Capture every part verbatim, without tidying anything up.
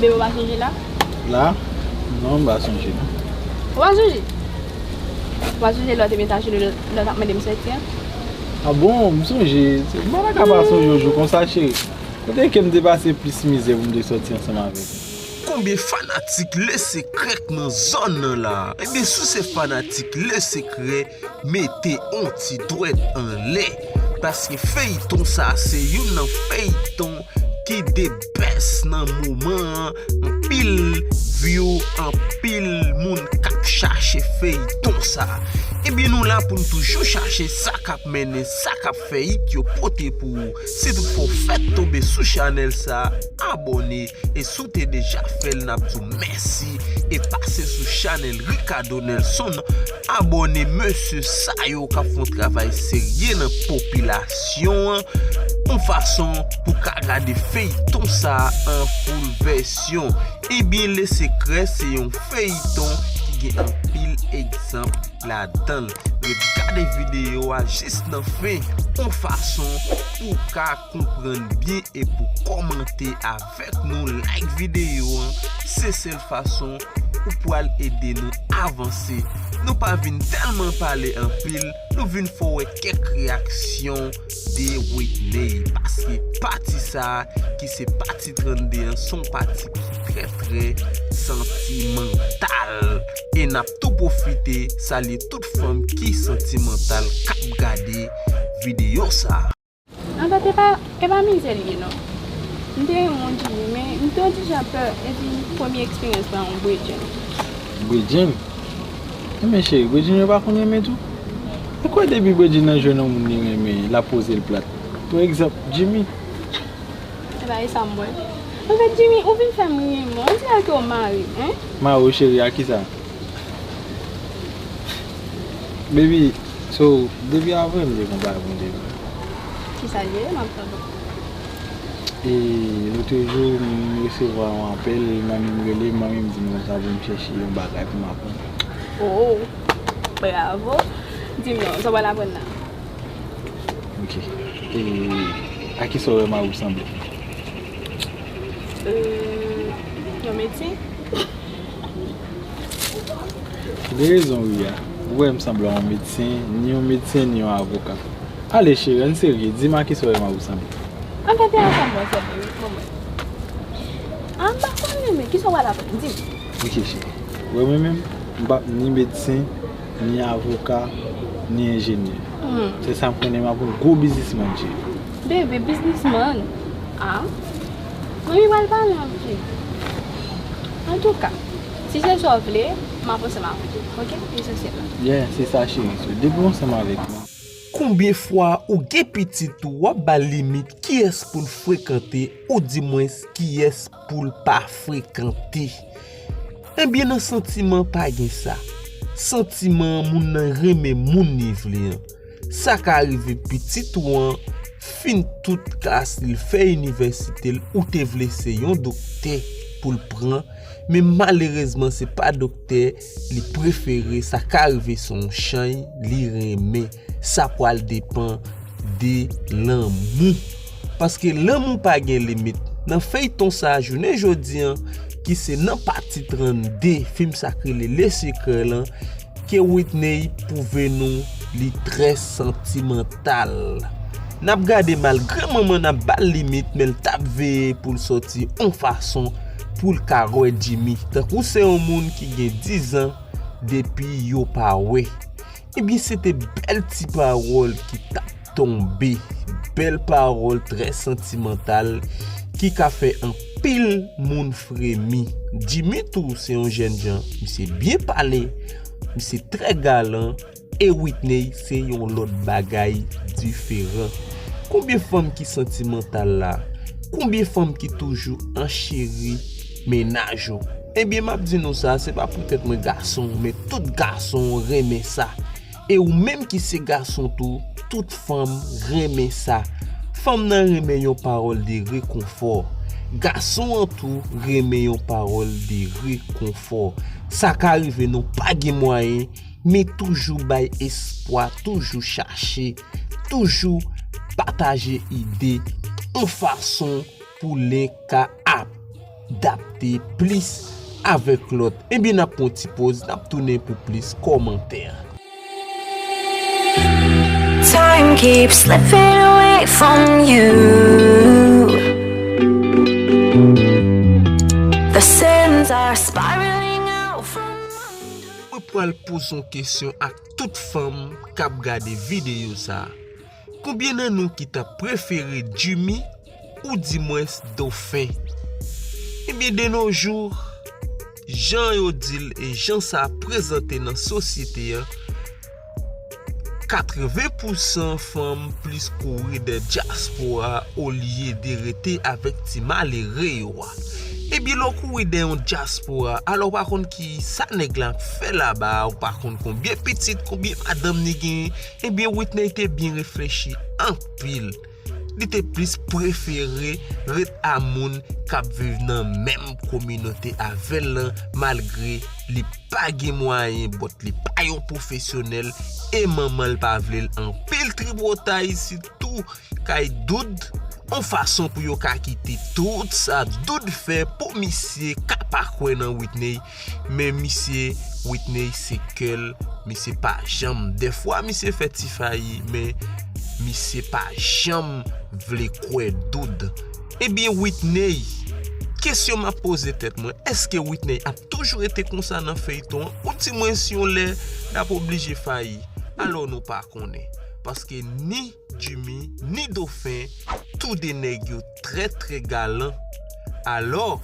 Bebe, ou pa sonje la? La? Non, m pa sonje non. Ou pa sonje? Ou pa sonje lè w te met ajenou lè w t ap mande m sèti an? A bon, m sonje. M pa ta ka pa sonje yon jou konsa, cheri. Kote ke m te pase plis mizè pou m te sòti ansanm avèk ou? Konbyen fanatik Le Secret k nan zòn nan la? Ebyen, si w se fanatik Le Secret, mete on ti dwèt anlè. Paske feyton sa se youn nan feyton ki the best nan moman an. Anpil view, anpil moun k ap chache feyton sa. Ebyen, nou la pou n toujou chache sa k ap mennen, sa k ap fè hit yo pote pou ou. Si toutfwa w fèk tonbe sou chanèl sa, abòne. E si w te deja fè l, n ap di w mèsi. E pase sou chanèl Ricardo Nelson, abòne mesye sa yo k ap fè yon travay serye nan popilasyon an, yon fason pou ka gade feyton sa an full vèsyon. Ebyen, Le Secret se yon feyton ki gen anpil egzanp ladan l. Ret gade videyo a jis nan fen, yon fason pou w ka konprann byen e pou kòmante avèk nou, like videyo an. Se sèl fason ou pral ede nou avanse. Nou pa vin tèlman pale anpil, nou vin fè w wè kèk reyaksyon de Whitney. Paske pati sa a, ki se pati trannde an, se yon pati ki trè, trè santimantal. E n ap tou pwofite salye tout fanm ki santimantal k ap gade videyo sa. Anfèt, e pa, e pa mizè li ye non. M te renmen yon Jimmy, men m te yon ti jan pè, epi premye eksperyans mwen yon Bredjenn. Bredjenn? Enben cheri, Bredjenn yo pa konn renmen tou? Ou kwè depi Bredjenn nan jwenn yon moun li renmen, l ap poze l plat? Pa egzanp, Jimmy. Se pa e sa m wè. Anfèt, Jimmy, ou vin fè m ri, men on dirè ke w mare, en? Mare w, cheri, a kisa? Baby, so, depi avan m te konn bagay pou m te di. Kisa l ye? M ap tande. E, lotrejou, m resevwa yon apèl, manmi m rele m, manmi m di m konsa pou m chèche yon bagay pou m aprann. Oh, bravo! Di m non, sa w pral aprann la? Ok. E, a kisa w wè mari w sanble? Euh, yon medsen? Ou gen rezon wi a. Ou wè m sanble a yon medsen, ni yon medsen, ni yon avoka. Ale cheri, ann serye, di m a kisa w wè mari w sanble. Anfèt, e a sa m wè sanble wi, manman. A, m pa konnen, men kisa w pral aprann? Di m. Ok cheri. Ou wè mwen menm, m p ap ni medsen, ni avoka, ni enjenyè. Hmm. Sèl sa m konnen, m ap yon gwo biznismann, cheri. Bebe, biznismann? A? Manmi pral pale anpil. Antouka, si se sa w vle, m ap ansanm avèk ou, ok? Esansyèl la. Yeah, se sa, cheri. So, depi w ansanm avèk mwen. Konbyen fwa ou gen pitit ou, w ap ba l limit kiyès pou l frekante, oudimwens kiyès pou l pa frekante? Ebyen, nan santiman pa gen sa. Santiman an, moun nan renmen moun li vle an. Sa ka rive pitit ou an fin tout klas li, l fè inivèsite l, ou te vle se yon doktè pou l pran, men malerezman se pa doktè li prefere, sa ka rive se yon chay li renmen. Sa pral depann de lanmou. Paske lanmou pa gen limit. Nan feyton sa a, jounen jodi an, ki se nan pati trannde fim sa k rele Le Secret lan, ke Whitney pwouve nou li trè santimantal. N ap gade malgre manman n ap ba l limit, men l t ap veye pou l sòti yon fason pou l ka wè Jimmy. Tankou se yon moun ki gen dizan depi yo pa wè. Ebyen, se te bèl ti pawòl ki t ap tonbe. Bèl pawòl trè santimantal ki ka fè anpil moun fremi. Jimmy tou se yon jènjan, misye byen pale, misye trè galan, e Whitney se yon lòt bagay diferan. Konbyen fanm ki santimantal la? Konbyen fanm ki toujou ancheri mennaj ou? Ebyen, m ap di nou sa, se pa poutèt mwen gason, men tout gason renmen sa. E ou menm ki se gason tou, tout fanm renmen sa. Fanm nan renmen yon pawòl de rekonfò. Gason an tou renmen yon pawòl de rekonfò. Sa ka rive nou pa gen mwayen, men toujou bay espwa, toujou chache, toujou pataje ide, yon fason pou len ka ap adapte plis avèk lòt. Ebyen, n ap pran yon ti poz, n ap tounen pou plis kòmantè. Time keeps slipping away from you. The sins are spiraling out from under. Mwen pral poze yon kesyon ak tout fanm k ap gade videyo sa a. Konbyen nan nou ki ta prefere Jimmy ou dimwens Dofen? Ebyen, de nos jours, jan yo di l e jan sa prezante nan sosyete an, katreven pousan fanm plis kouri dèyè dyaspora olye de rete avèk ti malere yo a. Ebyen, lè w kouri dèyè yon dyaspora, alò w pa konn ki sa nèg la ap fè laba a, ou pa konn konbyen pitit, konbyen madanm li genyen. Ebyen, Whitney te byen reflechi anpil. Li te plis prefere ret a moun k ap viv nan menm kominote avè l lan, malgre li pa gen mwayen, but li pa yon pwofesyonèl, e manman l pa vle l anpil tripotay, sitou kay Dood, yon fason pou yo ka kite tout sa Dood fè pou misye ka pa kwè nan Whitney. Men misye, Whitney se kè l, misye pa janm, dèfwa misye fè ti fayi, men misye pa janm vle kwè Dood. Ebyen, Whitney, kesyon m ap poze tèt mwen, èske Whitney ap toujou rete konsa nan feyton an? Ou di mwen si yon lè l ap oblije fayi? Alò, nou pa konnen. Paske ni Jimmy, ni Dofen, tou de nèg yo trè, trè galan. Alò,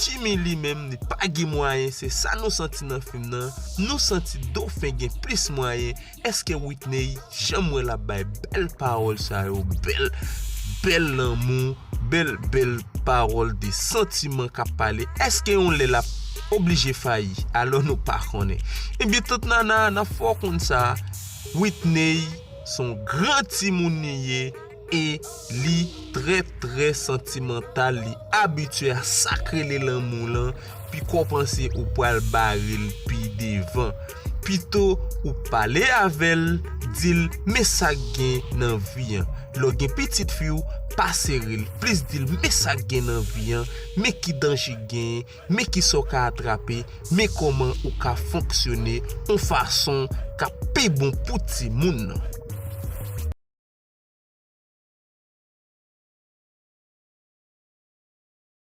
Jimmy li menm, li pa gen mwayen, se sa nou santi nan fim nan. Nou santi Dofen gen plis mwayen. Èske Whitney, jan m wè l ap bay bèl pawòl sa yo, bèl, bèl lanmou, bèl, bèl pawòl de santiman k ap pale, èske yon lè l ap oblije fayi? Alò, nou pa konnen. Ebyen, tant Nana, n ap fè w konn sa, Whitney se yon gran timoun li ye e li trè, trè santimantal, li abitye a sa k rele lanmou lan, piko w panse ou pral bare l pi devan. Pito ou pale avè l, di l men sa k gen nan vi an. Lè w gen pitit fi w, pa sere l, plis di l men sa k gen nan vi an, men ki danje k genyen, men kisa w ka atrape, men kòman ou ka fonksyone yon fason k ap pi bon pou timoun nan.